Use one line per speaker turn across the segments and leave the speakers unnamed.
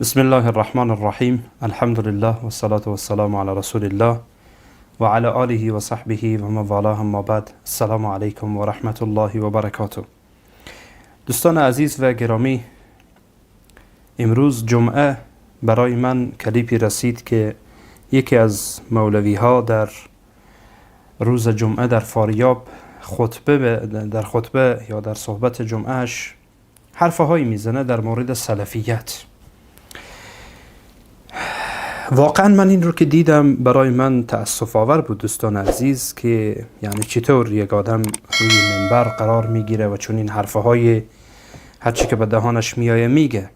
بسم الله الرحمن الرحیم. الحمد لله و الصلاة و السلام علی رسول الله و علی آله و صحبه و من والاه، اما بعد. السلام علیکم و رحمت الله و برکاته. دوستان عزیز و گرامی، امروز جمعه برای من کلیپی رسید که یکی از مولوی ها در روز جمعه در فاریاب در خطبه یا در صحبت جمعهش حرفهایی میزنه در مورد سلفیت. واقعا من این رو که دیدم برای من تأسف آور بود دوستان عزیز، که یعنی چطور یک آدم روی منبر قرار میگیره و چون این حرفهای هرچی که به دهانش میایه میگه.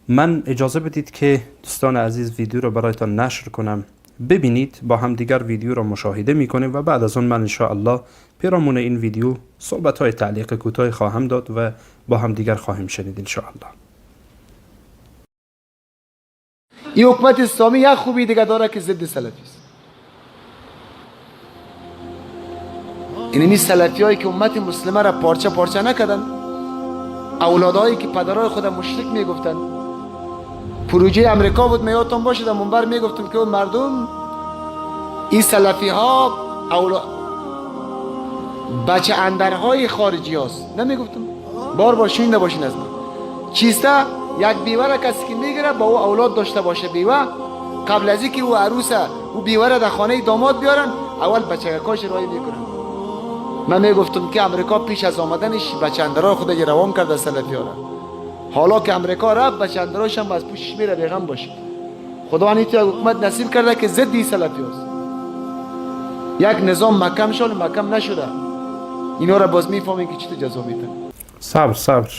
من اجازه بدید که دوستان عزیز ویدیو رو برایتان نشر کنم، ببینید، با هم دیگر ویدیو رو مشاهده میکنیم و بعد از اون من انشاءالله پیرامون این ویدیو صحبت های تعلیق کوتاه خواهم داد و با هم دیگر خواهیم شنید انشاءالله.
این حکومت اسلامی یک خوبی دیگه داره که ضد سلفی است. اینمی سلفی هایی که امت مسلمه را پارچه پارچه نکردن، اولادهایی که پدرای خود مشرک میگفتن، پروژه امریکا بود، میاتون باشه در منبر میگفتم که مردم این سلفی ها بچه اندرهای خارجی هاست، نمیگفتم؟ بار بار شنیده باشین از من. چیسته؟ یک بیوه را کسی که میگیره با او اولاد داشته باشه، بیوه قبل از اینکه او عروسه او بیوه را در خانه داماد بیارن، اول بچگکاش رای میکنن. من میگفتم که امریکا پیش از آمدنش بچه اندرای خود روان کرده سلفی ها را. حالا که امریکا رفت بچه اندراش هم از پوشش میره، بیغم باشه. خدا این تو حکومت نصیب کرده که ضد این سلفی هاست. یک نظام محکم شد، محکم نشده، اینا را باز میفهمین که چطور جزا میدن.
صبر صبر.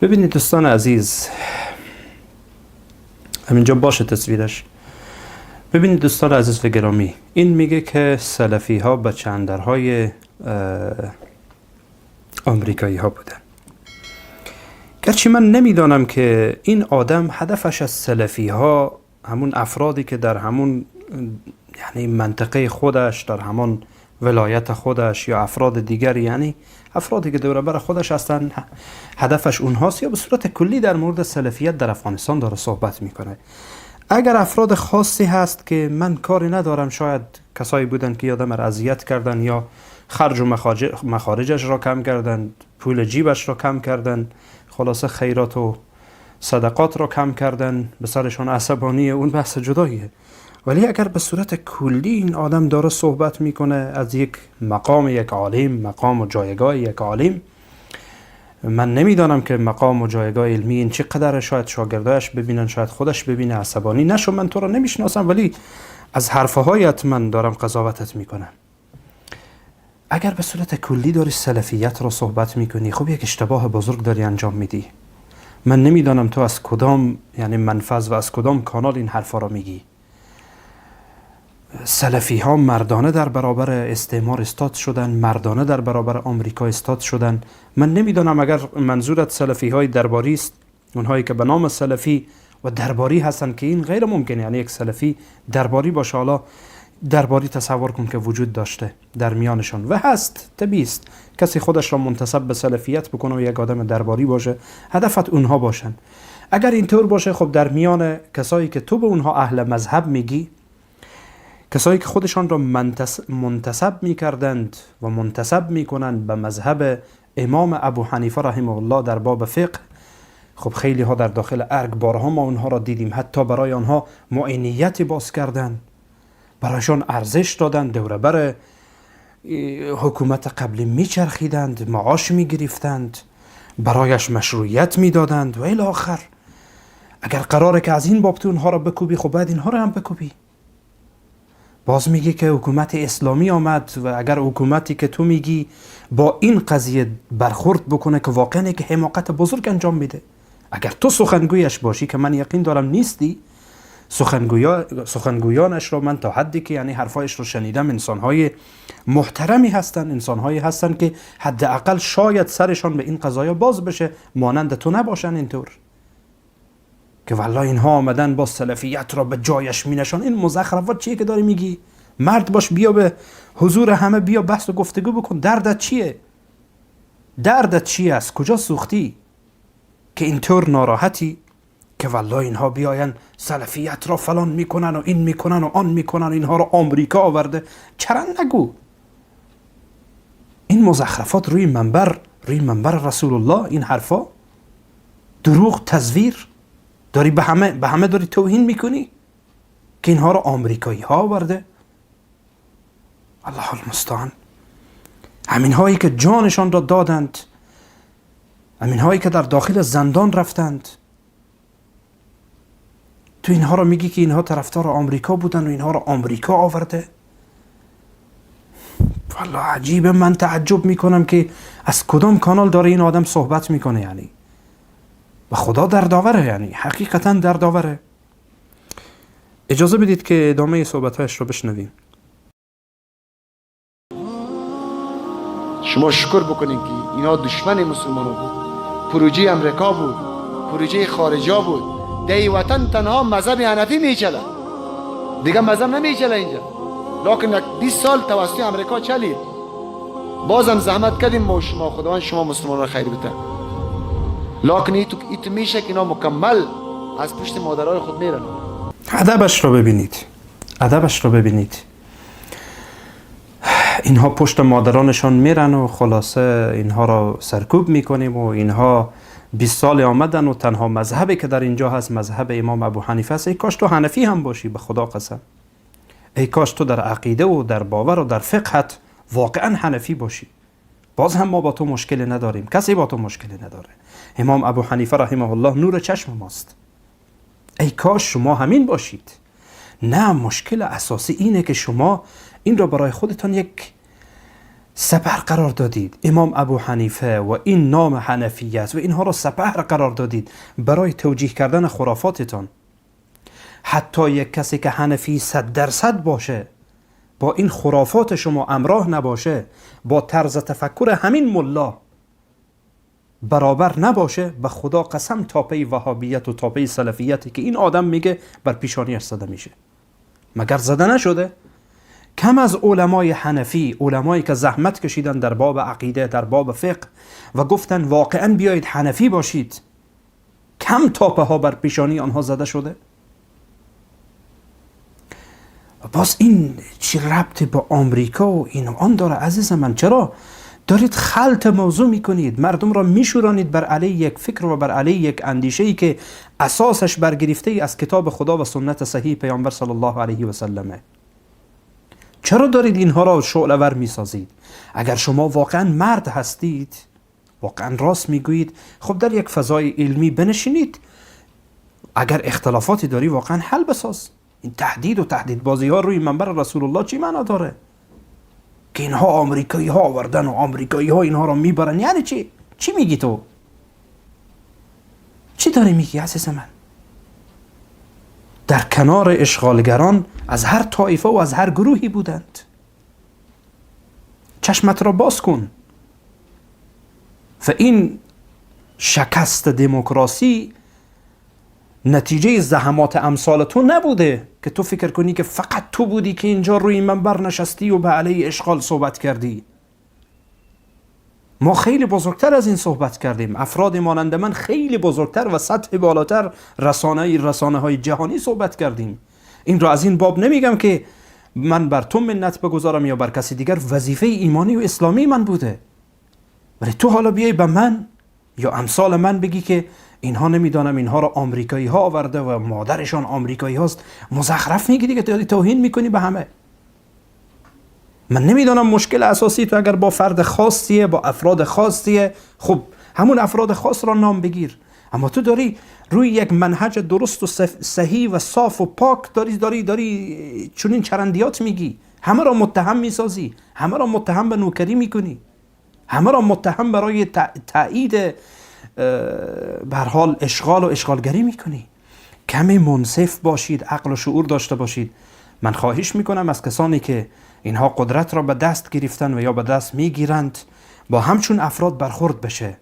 ببینید دوستان عزیز، همینجا باشه تصویرش. ببینید دوستان عزیز و گرامی، این میگه که سلفی ها بچه اندرهای آمریکایی ها بودن. گرچه من نمیدانم که این آدم هدفش از سلفی ها همون افرادی که در همون یعنی منطقه خودش، در همان ولایت خودش یا افراد دیگری، یعنی افرادی که دور بر خودش هستن، هدفش اونهاست، یا به صورت کلی در مورد سلفیت در افغانستان داره صحبت میکنه. اگر افراد خاصی هست که من کاری ندارم، شاید کسایی بودن که آدم را اذیت کردن یا خرج و مخارجش را کم کردن، پول جیبش را کم کردن، خلاصه خیرات و صدقات را کم کردن، به سرشان عصبانی، اون بحث جداییه. ولی اگر به صورت کلی این آدم داره صحبت میکنه از یک مقام یک عالم، مقام و جایگاه یک عالم، من نمیدانم که مقام و جایگاه علمی این چه قدره، شاید شاگردایش ببینن، شاید خودش ببینه، عصبانی نشو، من تو را نمیشناسم ولی از حرفهایت من دارم قضاوتت میکنم. اگر به صورت کلی داری سلفیت را صحبت میکنی، خب یک اشتباه بزرگ داری انجام میدی. من نمیدانم تو از کدام یعنی منفذ و از کدام کانال این حرفا را میگی. سلفی ها مردانه در برابر استعمار استاد شدن، مردانه در برابر آمریکا استاد شدن. من نمیدانم اگر منظورت سلفی های درباری است، اونهایی که به نام سلفی و درباری هستن، که این غیر ممکنه، یعنی یک سلفی درباری باشه، حالا درباری تصور کن که وجود داشته در میانشان و هست، طبیعی است کسی خودش را منتسب به سلفیت بکنه و یک آدم درباری باشه، هدفت اونها باشن. اگر اینطور باشه، خب در میان کسایی که تو به اونها اهل مذهب میگی، کسایی که خودشان را منتسب میکردند و منتسب میکنند به مذهب امام ابو حنیفه رحمه الله در باب فقه، خب خیلی ها در داخل ارگ بارها ما اونها را دیدیم، حتی برای آنها معینیت باز کردن، برایشان ارزش دادن، دوره بر حکومت قبلی میچرخیدند، معاش میگرفتند، برایش مشروعیت میدادند و الی آخر. اگر قراره که از این باب تو اونها را بکوبی، خب باید اینها را هم بکوبی. باز میگی که حکومت اسلامی آمد و اگر حکومتی که تو میگی با این قضیه برخورد بکنه که واقعا یک حماقت بزرگ انجام میده. اگر تو سخنگویش باشی که من یقین دارم نیستی، سخنگویانش رو من تا حدی که یعنی حرفایش رو شنیدم، انسانهای محترمی هستن، انسانهایی هستن که حداقل شاید سرشان به این قضایا باز بشه، مانند تو نباشن اینطور که والله اینها آمدن با سلفیت را به جایش مینشان. این مزخرفات چیه که داری میگی؟ مرد باش، بیا به حضور همه، بیا بحث و گفتگو بکن. دردت چیه؟ دردت چیه؟ از کجا سوختی که اینطور ناراحتی؟ که والله اینها بیاین سلفیت را فلان میکنن و این میکنن و آن میکنن، اینها را آمریکا آورده. چرا نگو؟ این مزخرفات روی منبر، روی منبر رسول الله، این حرفا دروغ، تزویر، داری به همه داری توهین میکنی که اینها را آمریکایی ها آورده. الله المستعان. همین هایی که جانشان را دادند، همین هایی که در داخل زندان رفتند، تو اینها را میگی که اینها طرفدار آمریکا بودن و اینها را آمریکا آورده. والله عجیبه، من تعجب میکنم که از کدام کانال داره این آدم صحبت میکنه. یعنی و خدا دردآوره، یعنی حقیقتا دردآوره. اجازه بدید که ادامه صحبتهایش رو بشنویم.
شما شکر بکنین که اینا دشمن مسلمان بود، پروژه امریکا بود، پروژه خارجا بود. در وطن تنها مذهب حنفی میچله، دیگه مذهب نمیچله اینجا. لکن 20 سال توسط امریکا چلید، بازم زحمت کردیم ما شما، خداوند شما مسلمان را خیر بده. لکن ایتو میشه که اینا مکمل از پشت مادرای خود میرن.
ادبش رو ببینید، ادبش رو ببینید. اینها پشت مادرانشان میرن و خلاصه اینها را سرکوب میکنیم و اینها 20 سال آمدن و تنها مذهبی که در اینجا هست مذهب امام ابو حنیفه است. ای کاش تو حنفی هم باشی، به خدا قسم. ای کاش تو در عقیده و در باور و در فقهت واقعا حنفی باشی. باز هم ما با تو مشکل نداریم، کسی با تو مشکل نداره. امام ابو حنیفه رحمه الله نور چشم ماست. ای کاش شما همین باشید. نه، مشکل اساسی اینه که شما این را برای خودتان یک سپر قرار دادید. امام ابو حنیفه و این نام حنفیت و اینها را سپر قرار دادید برای توجیه کردن خرافاتتان. حتی یک کسی که حنفی 100% باشه، با این خرافات شما امراه نباشه، با طرز تفکر همین ملا برابر نباشه، به خدا قسم تاپه وهابیت و تاپه سلفیتی که این آدم میگه بر پیشانیش زده میشه. مگر زده نشده؟ کم از علمای حنفی، علمایی که زحمت کشیدن در باب عقیده، در باب فقه و گفتن واقعا بیایید حنفی باشید، کم تاپه ها بر پیشانی آنها زده شده. باز این چی ربط به آمریکا و این و آن داره عزیز من؟ چرا دارید خلط موضوع میکنید؟ مردم را میشورانید بر علیه یک فکر و بر علیه یک اندیشه‌ای که اساسش برگرفته ای از کتاب خدا و سنت صحیح پیامبر صلی الله علیه و سلمه. چرا دارید اینها را شعله ور میسازید؟ اگر شما واقعا مرد هستید، واقعا راست میگویید، خب در یک فضای علمی بنشینید، اگر اختلافاتی داری واقعا حل بساز. این تهدید و تهدید بازی ها روی منبر رسول الله چی معنا داره؟ که اینها آمریکایی ها آوردن و آمریکایی ها اینها را میبرن. یعنی چی؟ چی میگی تو؟ چی داری میگی عزیز من؟ در کنار اشغالگران از هر طایفه و از هر گروهی بودند. چشمت را باز کن. و این شکست دموکراسی نتیجه زحمات امثال تو نبوده که تو فکر کنی که فقط تو بودی که اینجا روی منبر نشستی و به علیه اشغال صحبت کردی. ما خیلی بزرگتر از این صحبت کردیم. افراد مانند من خیلی بزرگتر و سطح بالاتر رسانه های جهانی صحبت کردیم. این را از این باب نمیگم که من بر تو منت بگذارم یا بر کسی دیگر، وظیفه ایمانی و اسلامی من بوده. ولی تو حالا بیای به من یا امثال من بگی که اینها نمیدانم اینها را آمریکایی ها آورده و مادرشان آمریکایی هاست، مزخرف میگی دیگه، توهین میکنی به همه. من نمیدانم مشکل اساسی تو اگر با فرد خاصیه، با افراد خاصیه، خب همون افراد خاص را نام بگیر. اما تو داری روی یک منهج درست و صحیح و صاف و پاک داری داری داری چنین چرندیات میگی، همه را متهم میسازی، همه را متهم به نوکری میکنی، همه را متهم برای تایید به هر حال اشغال و اشغالگری میکنی. کمی منصف باشید، عقل و شعور داشته باشید. من خواهش میکنم از کسانی که اینها قدرت را به دست گرفتن و یا به دست میگیرند با همچون افراد برخورد بشه.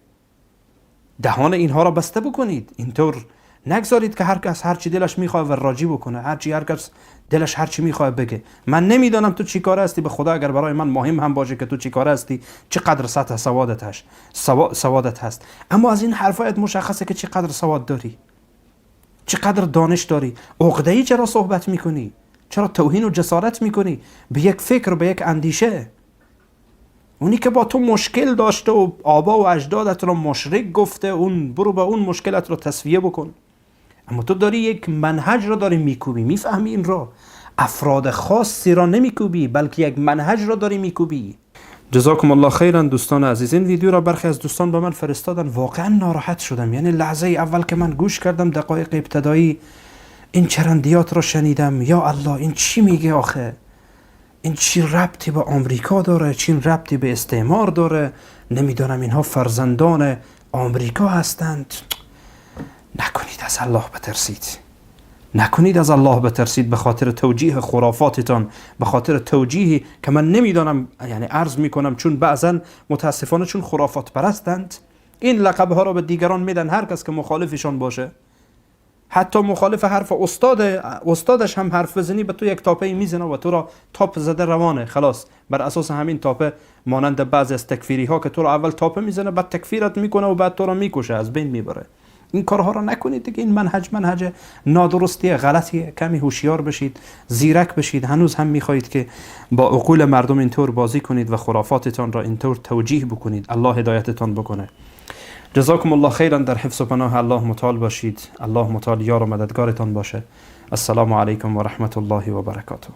دهان اینها را بسته بکنید. اینطور نگذارید که هر کس هر چی دلش میخواد و راجی بکنه، هر کس دلش هر چی میخواد بگه. من نمیدانم تو چی کاره هستی، به خدا اگر برای من مهم هم باشه که تو چی کاره هستی، چقدر سطح سوادت هست، اما از این حرفایت مشخصه که چقدر سواد داری. چقدر دانش داری؟ عقده‌ای چرا صحبت میکنی؟ چرا توهین و جسارت میکنی به یک فکر و به یک اندیشه؟ اونی که با تو مشکل داشته و آبا و اجدادت را مشرک گفته، اون برو با اون مشکلت رو تصفیه بکن. اما تو داری یک منهج را داری میکوبی، میفهمی این را؟ افراد خاصی را نمیکوبی، بلکه یک منهج را داری میکوبی. جزاکم الله خیرا دوستان عزیز. این ویدیو را برخی از دوستان به من فرستادن، واقعا ناراحت شدم. یعنی لحظه اول که من گوش کردم، دقایق ابتدایی این چرندیات را شنیدم، یا الله این چی میگه آخه؟ این چی ربطی به آمریکا داره؟ چی ربطی به استعمار داره؟ نمیدانم اینها فرزندان آمریکا هستند. نکنید از الله بترسید، نکنید از الله بترسید به خاطر توجیه خرافاتتان، به خاطر توجیهی که من نمیدانم، یعنی عرض میکنم چون بعضا متاسفانه چون خرافات پرستند این لقب ها را به دیگران میدن، هر کس که مخالفشان باشه، حتی مخالف حرف استادش هم حرف بزنی به تو یک تاپه میزنه و تو را تاپ زده روانه، خلاص. بر اساس همین تاپه، مانند بعضی از تکفیری ها که تو را اول تاپه میزنه، بعد تکفیرت میکنه و بعد تو را میکشه، از بین میبره. این کارها را نکنید دیگه. این منهج نادرستیه، غلطیه. کمی هوشیار بشید، زیرک بشید. هنوز هم میخواهید که با عقول مردم اینطور بازی کنید و خرافاتتان را اینطور توجیه بکنید. الله هدایتتان بکنه. جزاکم الله خیرا. در حفظ و پناه الله متعال باشید. الله متعال یار و مددگارتان باشه. السلام علیکم و رحمت الله و برکاته.